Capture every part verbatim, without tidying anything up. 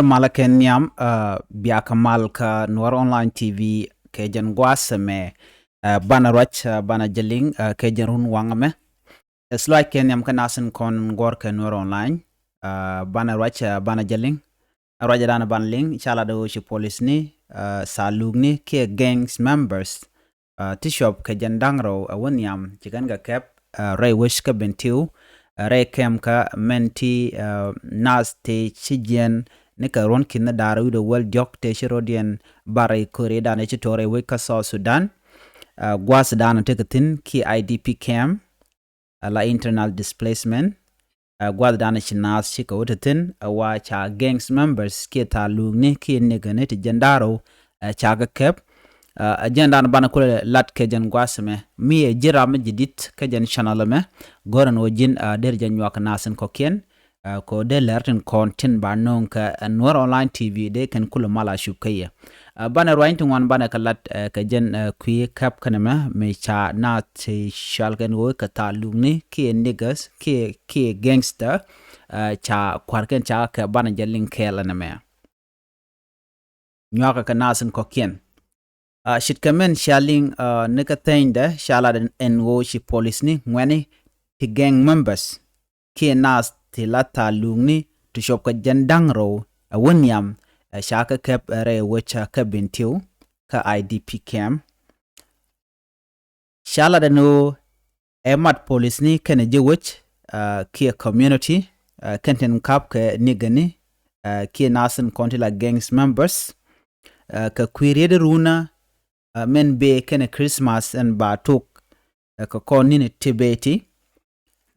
Malä kɛ nhiam, ɛ, bia kɛ mal kä Nuɔr Online T V kɛ jɛn gua̱a̱th ɛmɛ, ɛ, banɛ ruac, ɛ, banɛ jɛ liŋ, ɛ, kɛ jɛn run waŋ ɛmɛ. Ɛ, sluac kɛ nhiam kä nasin kɔn guɔ̱r kɛ Nuɔr Online, ɛ, banɛ ruac, ɛ, banɛ jɛ liŋ. Ɛ, ruac ɛ danɛ banɛ liŋ, ca lat ɛ ɣöö ci polisni, ɛ, tha̱a̱ lukni kiɛ gangs members, ɛ, ti cuɔp kɛ jɛn da̱ŋ rɛw ɛ wä nhiam ci kɛn kɛ kɛp, ɛ, rɛy wec kä Bentiu, ɛ, rɛy kɛm kä mɛn ti, ɛ, nath ti ci jiɛn ni kɛ ruɔ̱n ki̱n ni da̱ŋ rɛw wi̱cdɛ wäl diɔ̱k tëë ci rɔ̱diɛn bar rɛy köri danɛ ci tuɔɔk rɛy wec kä South Sudan, ɛ, gua̱a̱th danɛ tekɛ thi̱n kiɛ I D P camp, ɛ, la internal displacement, ɛ, gua̱a̱th danɛ ci naath cikɛ wä te thi̱n, ɛ, wa ca gangs members kiɛ tha̱a̱ lukni kiɛ nigäni ti jɛn da̱ŋ rɛw, ɛ, ca kɛ kɛp. Ɛ, ɛ jɛn danɛ banɛ kulɛ lat kɛ jɛn gua̱a̱th ɛmɛ. Mi ɛ ji̱ ram mi ji̱ di̱t kä jɛn channel ɛmɛ, go̱rɛ ni wä ji̱n, ɛ, der jɛ nyuak kɛ nasin kɔ̱kiɛn, ɛ, kɛ wä dee lɛr tin kɔn tin ba no̱o̱ŋ kɛ, ɛ, Nuɔr Online T V dee kɛn kulɛ mal a cup kä yɛ. Ɛ, banɛ ruany ti ŋuan banɛ kɛ lat, ɛ, kɛ jɛn, ɛ, kui̱ kɛp kɛn ɛmɛ mi ca naath ti cual kɛn ɣöö kɛ tha̱a̱ lukni kiɛ niggas kiɛ, kiɛ gangster, ɛ, ca kua̱rkɛn ca kɛ banɛ jɛ liŋ kɛɛl ɛn ɛmɛ. Nyuakä kɛ nasin kɔ̱kiɛn. Ɛ, ce̱tkɛ mɛn cia liŋ, ɛ, ni kä thɛnydɛ ca lat ɛn, ɛn ɣöö ci polisni ŋuɛni ti gang members kiɛ nath ti la tha̱a̱ lukni ti cuɔp kɛ jɛn da̱ŋ rɛw ɛ wä nhiam, ɛ, ca kɛ kɛp, ɛ, rɛy wec kä Bentiu kä I D P camp. Ca lat ɛn ɣöö ɛ mat polisni kɛnɛ ji̱ wec, ɛ, kiɛ community, ɛ, kɛn tin kap kɛ nigäni, ɛ, kiɛ nasin kɔn ti la gangs members, ɛ, kɛ kui̱ riet runä, ɛ, mɛn bee kɛnɛ Christmas ɛn ba tok, ɛ, kɛ kɔn ni̱n ti beti.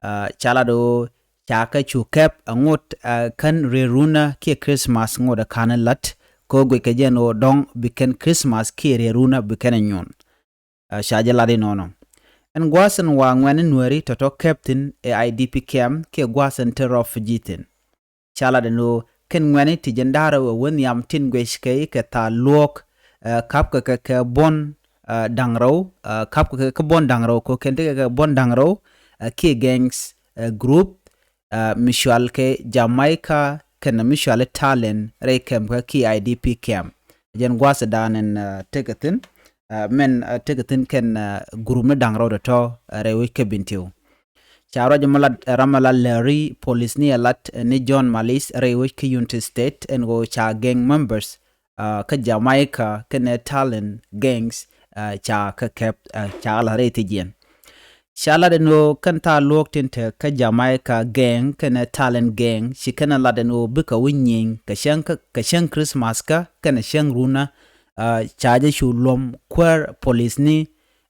Ɛ, ca lat ɣöö ca kɛ cu kɛp ɛ ŋot, ɛ, kän riet runä kiɛ Christmas ŋot ɛ ka̱n lat kɛ ɣöö guic kɛ jɛn ɣöö dɔ̱ŋ bi kɛn Christmas kiɛ riet runä bi kɛn ɛ nyun. Ɛ, ca jɛ lat inɔnɔ. Ɛn gua̱a̱th ɛn wa ŋuɛ̈ni Nuääri tɔ̱tɔ̱ kɛp thi̱n ɛ I D P camp kiɛ gua̱a̱th ɛn te refugee thi̱n. Ca lat ɛn ɣöö kɛn ŋuɛ̈ni ti jɛn da̱ŋ rɛw ɛ wä nhiam tin guic kɛ i̱ kɛ tha̱a̱ luɔ̱ɔ̱k, ɛ, ka̱pkɛ kɛ kɛ buɔ̱n, ɛ, da̱ŋ rɛw, ɛ, ka̱pkɛ kɛ kɛ buɔ̱n da̱ŋ rɛw kɛ kɛn tekɛ kɛ buɔ̱n da̱ŋ rɛw, ɛ, kiɛ gangs, ɛ, group, ɛ, mi cual kɛ Jamaica kɛnɛ mi cual i̱ Talent rɛy kɛm kä kiɛ I D P camp. Jɛn gua̱a̱th ɛ da̱a̱n ɛn, ɛ, tekɛ thi̱n, ɛ, mɛn, ɛ, tekɛ thi̱n kɛn, ɛ, group ni da̱ŋ rɛw tɔ̱tɔ̱, ɛ, rɛy wec kä Bentiu. Ca ruac mɔ lat, ɛ, ram ɛ la Larry polisni ɛ lat, ɛ, ni John Malis rɛy wec kä Unity State ɛn ɣöö ca gang members, ɛ, kä Jamaica kɛnɛ Talent gangs, ɛ, ca kɛ kɛp, ɛ, ca kɛ la̱th rɛy thi̱jiɛn. Ca lat ɛn ɣöö kɛn tha̱a̱ luɔ̱ɔ̱k tin te kä Jamaica gang kɛnɛ Talent gang ci kɛn ɛ lat ɛn ɣöö bikɛ wi̱c nyieny kɛ cäŋ kä, kɛ cäŋ Christmas kä kɛnɛ cäŋ runä, ɛ, ca jɛ cu luɔ̱m kuäär polisni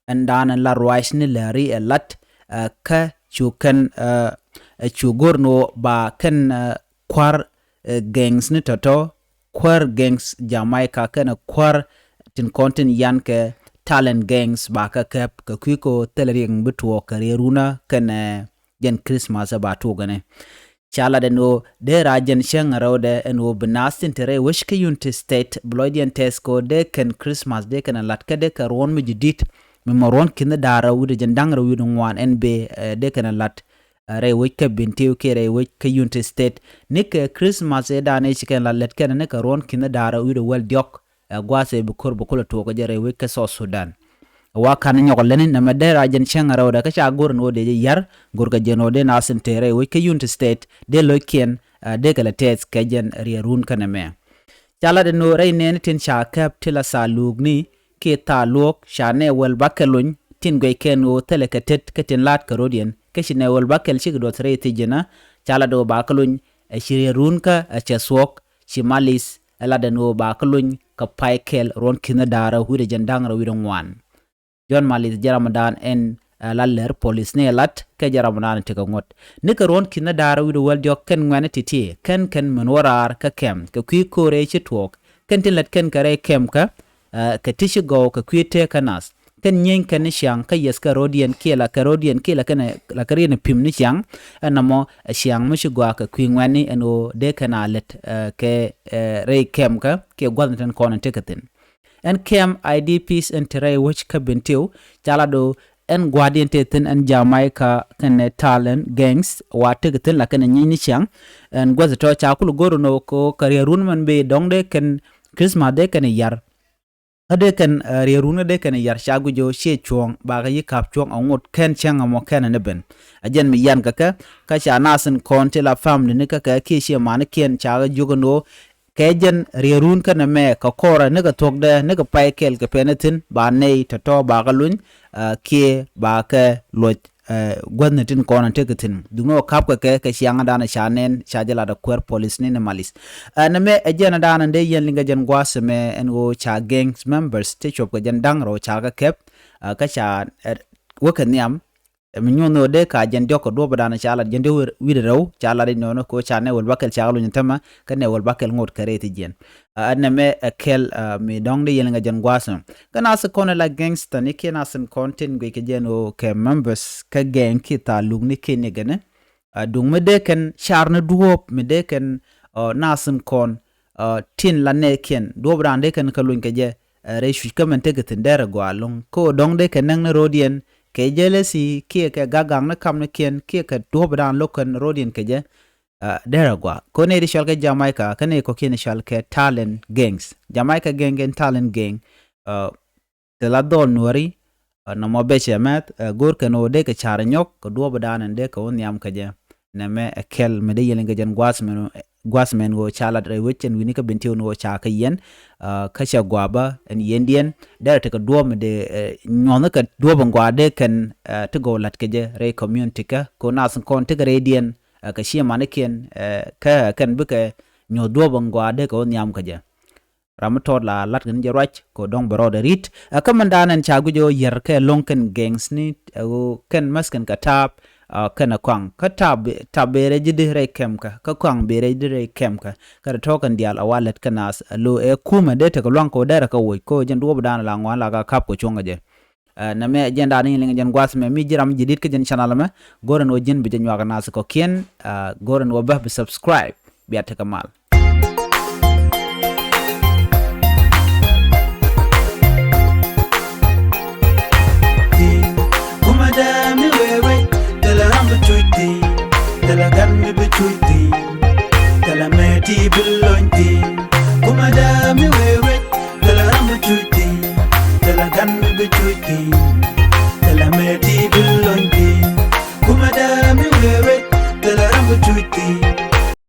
ɛn da̱a̱n ɛn la ruacni Larry ɛ lat, ɛ, kä cu kɛn, ɛ, ɛ, cu go̱r ni ɣöö ba kɛn, ɛ, kua̱r, ɛ, gangs ni tɔ̱tɔ̱, kuäär gangs Jamaica kɛnɛ kuäär tin kɔn tin yan kɛ Talent gangs ba kɛ kɛp kɛ kui̱ kɛ ɣöö thilɛ riɛk mi bi tuɔɔk kɛ riet runä kɛnɛ jɛn Christmas ɛ ba tuɔɔk ɛnɛ. Ca lat ɛn ɣöö dee raar jɛn cäŋ rɛwdɛ ɛn ɣöö bi naath tin te rɛy wec kä Unity State bi lɔcdiɛn tɛth kɛ ɣöö dee kɛn Christmas dee kɛn ɛ lat kä dee kɛ ruɔ̱n mi ji̱ di̱t mi mɔ ruɔ̱n ki̱n da̱ŋ rɛw wi̱cdɛ jɛn da̱ŋ rɛw wi̱cdɛ ŋuan ɛn bee, ɛ, dee kɛn ɛ lat, ɛ, rɛy wec kä Bentiu kiɛ rɛy wec kä Unity State. Nikɛ Christmas ëëdan ëë ci kɛn la lät kɛn nikɛ ruɔ̱n ki̱n da̱ŋ rɛw wi̱cdɛ wäl diɔ̱k, ɛ, gua̱a̱th ëë bi ko̱r bi kulɛ tuɔɔk kɛ jɛ rɛy wec kä South Sudan. Wa ka̱n nyɔk lätni nɛmɛ dee raar jɛn cäŋ rɛwdɛ kä ca go̱r ɛn ɣöö dee jɛ ya̱r, go̱rkɛ jɛn ɣöö dee naath tin te rɛy wec kä Unity State dee lo̱ckiɛn, ɛ, dee kɛ lɛ tɛth kɛ jɛn riet run kä nɛmɛ. Ca lat ɛn ɣöö rɛy nɛɛni tin ca kɛp ti la tha̱a̱ luukni kiɛ tha̱a̱ luɔ̱ɔ̱k ca nɛy wäl bakɛl lony tin guɛckɛ ɛn ɣöö thilɛ kɛ tet kä tin la̱a̱t kɛ rɔ̱diɛn kä ci nɛy wäl bakɛl cikɛ duɔth rɛy thi̱ji̱nä. Ca lat ɣöö bakɛ lony, ɛ, ci riet runkä, ɛ, cɛ thuɔ̱k, ci Malis ɛ lat ɛn ɣöö bakɛ lony kɛ pay kɛl ruɔ̱n ki̱n da̱ŋ rɛw wi̱cdɛ jɛn da̱ŋ rɛw wi̱cdɛ ŋuan. John Malis jɛ ramdan ɛn, ɛ, la lär polisni ɛ lat kɛ jɛ ramdan tekɛ ŋuɔ̱t. Nikɛ ruɔ̱n ki̱n da̱ŋ rɛw wi̱cdɛ wäl diɔ̱k kɛn ŋuɛ̈ni ti̱ti̱ kɛn kɛn min wä raar kä kɛm kɛ kui̱ ko̱r ëë ci tuɔɔk kɛn tin lät kɛn kɛ rɛy kɛm kä, ɛ, kɛ ti ci gɔw kɛ kui̱ tëë kä nath. Kɛn nyieeny kɛn ni ciaŋ kä yieth kɛ rɔ̱diɛn kiɛ la kɛ rɔ̱diɛn kiɛ la kɛn, la kɛ riɛn pi̱m ni ciaŋ. Ɛn nɔmɔ, ɛ, ciaŋ mi ci gɔaa kɛ kui̱ ŋuɛ̈ni ɛn ɣöö dee kɛn a lät, ɛ, kɛ, ɛ, rɛy kɛm kä kiɛ gua̱thni tin kɔn in tekɛ thi̱n. Ɛn kɛm I D Ps ɛn te rɛy wec kä Bentiu ca lat ɣöö ɛn gua̱a̱thdiɛn tëë thi̱n ɛn Jamaica kɛnɛ Talent Gangs wa tëk thi̱n la kɛnɛ nyieny ni ciaŋ. Ɛn guäth tɔ̱ ca kul go̱r nɔ kɛ riɛrun mɛn bi dɔ̱ŋ dee kɛn Christmas dee kɛn yar. Kä dee kɛn riɛrun kä dee kɛn yar ca guic ɣöö ciɛ cuɔ̱ɔ̱ŋ bakɛ yi̱ ka̱p cuɔ̱ŋ a ŋot kɛn cäŋ ɛmɔ kɛn ni ben. A jɛn mi yan kɛ kɛ kä ca nath in kɔn ti la family ni kä kɛ kiɛ ciɛ manikiɛn ca kɛ jiök ɛn ɣöö kɛ jɛn riɛrun kɛnɛ mɛ kɛ kɔrɛ nikɛ thuɔ̱kdɛ nikɛ pay kɛɛl kɛ pɛn thi̱n ba nɛy tɔ̱tɔ̱ bakɛ luny kiɛ bakɛ luɔc guäthni tin kɔn in tekɛ thi̱n. Duŋni ɣöö ka̱pkɛ kɛ kɛ ciaŋdan ca nɛn ca jɛ lat ɛ kuɛɛr police ni ni malis. Nɛmɛ ɛ jɛn dan in dee yɛn liŋ kɛ jɛn gua̱a̱th ɛmɛ ɛn ɣöö ca gangs members ti cuɔp kɛ jɛn da̱ŋ rɛw ca kɛ kɛp kä ca wekɛ nhiam. Mi nyuɔ̱n ɣöö dee ka jɛn diɔ̱k kɛ duɔ̱ɔ̱pdan ca lat jɛn dee wi̱r rɛw ca lat i̱ nɔɔni kɛ ɣöö ca nɛ wäl bakɛl ca kɛ luny in tämɛ kä nɛ wäl bakɛl ŋot kɛ rɛy ti jiɛn. Ɛn nɛmɛ ɛ kɛl mi dɔ̱ŋ dee yɛn liŋ kɛ jɛn gua̱a̱th ɛmɛ. Kä nath in kɔn ɛ la gangs than i̱ kiɛ nath in kɔn tin guic kɛ jɛn ɣöö kɛ members kä gang kiɛ tha̱a̱ luk ni kiɛ ni gɛnɛ. Duŋ mi dee kɛn car ni duɔ̱ɔ̱p mi dee kɛn nath in kɔn tin la nɛɛkiɛn duɔ̱ɔ̱pdan dee kɛn kɛ luny kɛ jɛ rɛy cuc kä mɛn tekɛ thi̱n derɛ gɔaa lo̱ŋ kä ɣöö dɔ̱ŋ dee kɛ näk ni ro̱diɛn kɛ jealousy kiɛ kɛ gak gak ni kamnikiɛn kiɛ kɛ duɔ̱ɔ̱pdan lo̱k kɛn ro̱diɛn kɛ jɛ. Derɛ gɔaa kä nɛy ti cɔal kɛ Jamaica kä nɛy kɔ̱kiɛn cɔal kɛ Talent Gangs. Jamaica gang kɛn Talent Gang. Ti la dhɔl nuɔ̱ri nɔmɔ becɛ mɛth go̱o̱r kɛn ɣöö dee kɛ ca̱r nyɔk kɛ duɔ̱ɔ̱pdan in dee kɛ wä nhiam kɛ jɛ. Nɛmɛ ɛ kɛl mi dee yɛn liŋ kɛ jɛn gua̱a̱th mɛn ɣöö ca lat rɛy wec cɛn wi̱ni kä ben tiw ni ɣöö ca kɛ yɛn kä cɛ gua̱a̱ bä ɛn yɛndiɛn derɛ tekɛ duɔ̱ɔ̱p mi dee nyuɔ̱thni kɛ duɔ̱ɔ̱p in gua̱a̱ dee kɛn ti gɔw la̱t kɛ jɛ rɛy community kä kɛ ɣöö nath in kɔn tekɛ rɛydiɛn kɛ ciɛ manikiɛn kä kɛn bikɛ nyuɔ̱th duɔ̱ɔ̱p in gua̱a̱ dee kɛ wä nhiam kɛ jɛ. Ram mi tɔt la lat kɛn jɛ ruac kɛ dɔ̱ŋ bɛ rɔɔdɛ ri̱t ɛ kä mɛn da̱a̱n ɛn ca guic ɣöö yɛr kɛ lo̱ŋ kɛn gangs ni ɛ ɣöö kɛn mäth kɛn kɛ ta̱a̱p kɛn ɛ kɔaŋ kä ta̱a̱p ta̱a̱p bee rɛy ji̱ di rɛy kɛmkä kä kɔaŋ bee rɛy di rɛy kɛmkä. Kä rɛ tɔ̱ kɛn diaal ɛ wa lät kɛ nath ɛ lo̱ ɛ kumɛ dee tekɛ lua̱ŋ kɛ ɣöö derɛ kɛ woc kɛ ɣöö jɛn duɔ̱ɔ̱pdan la ŋuan la ka ka̱p kɛ cuɔ̱ŋ kɛ jɛ. Nɛmɛ jɛn da̱a̱n in liŋ jɛn gua̱a̱th mɛ mi ji̱ ram ji̱ di̱t kä jɛn channel mɛ. Go̱rɛ ni wä ji̱n bi jɛ nyuak nath kɔ̱kiɛn go̱rɛ ni wä bä bi subscribe. Bia tekɛ mal. Kumɛ dee mi wee wec thilɛ ram bi cuc thi̱n thilɛ gan mi bi cuc thi̱n thilɛ mɛ ti bi lony thi̱n. Kumɛ dee mi wee wec thilɛ ram bi cuc thi̱n thilɛ gan mi bi cuc thi̱n thilɛ mɛ ti bi lony thi̱n. Kumɛ dee mi wee wec thilɛ ram bi cuc thi̱n